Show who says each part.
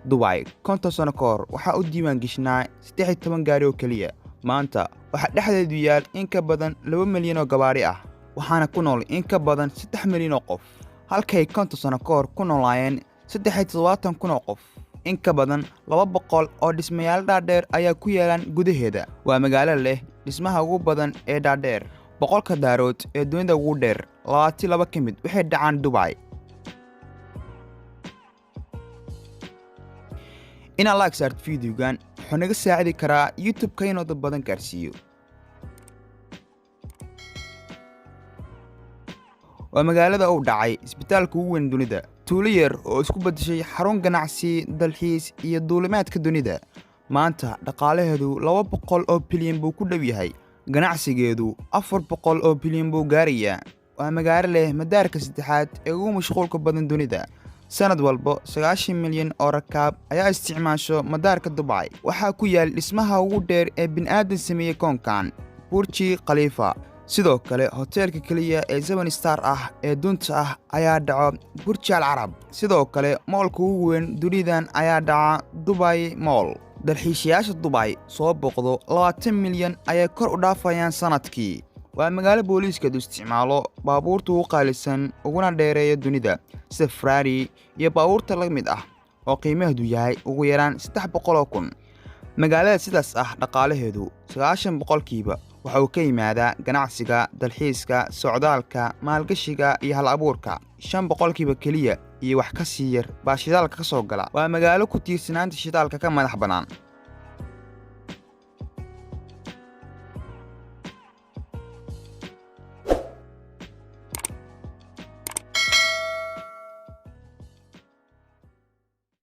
Speaker 1: Dubay 50 sano ka hor waxaa u diiwaan geshnaa 13 gaari oo keliya. Maanta waxaa dhexdeedu yaal in ka badan 2 milyan oo gawaari ah, waxaana ku nool in ka badan 3 milyan oo qof, halkay 50 sano ka hor ku noolaayeen 73,000 oo qof. In ka badan 200 oo dhismayaal dhaadheer ayaa ku yaalaan gudaheeda. Waa magaalo leh dhismaha ugu badan ee dhaadheer. 100-ka daarood ee dunida ugu dheer, 22 ka mid waxay dhacaan Dubay. Inaad like saarto fiidiyogan wuxuu naga saacidi karaa YouTube-ka inuu dad badan gaarsiiyo. Waa magaalada uu dhacay isbitaalka ugu weyn dunida, tuulo yar oo isku beddeshay xarun ganacsi, dalxiis iyo duulimaadka dunida. Maanta dhaqaalaheedu 200 oo bilyan buu ku dhow yahay, ganacsigeedu 400 oo bilyan buu gaarayaa. Waa magaalo leh madaarka saddexaad ee ugu mashquulka badan dunida. Sanad walba 90 milyan oo rakaab ayaa isticmaasho madaarka Dubay. Waxaa ku yaal dhismaha ugu dheer ee bini'aadan sameeyey koonkan, Burj Khalifa. Sidoo kale hoteelka keliya ee 7 star ah ee dunta ah ayaa dhaco Burj Al Arab. Sidoo kale moolka ugu weyn dunidan ayaa dhaca Dubai Mall. Dalxiisayaasha Dubay soo booqdo 20 milyan ayay kor u dhaafayaan sanadkii. Waa magaalo booliiskeedu isticmaalo baabuurta ugu qaalisan uguna dheereeya dunida, sida Ferrari iyo baabuurta la mid ah oo qiimaheedu yahay ugu yaraan 300,000. Magaalada sidaas ah dhaqaalaheedu 90% waxa uu ka yimaadaa ganacsiga, dalxiiska, socdaalka, maalgashiga iyo hal-abuurka. 5% keliya iyo wax ka sii yar baa shidaalka ka soo gala. Waa magaalo ku tiirsanaanta shidaalka ka madax bannaan.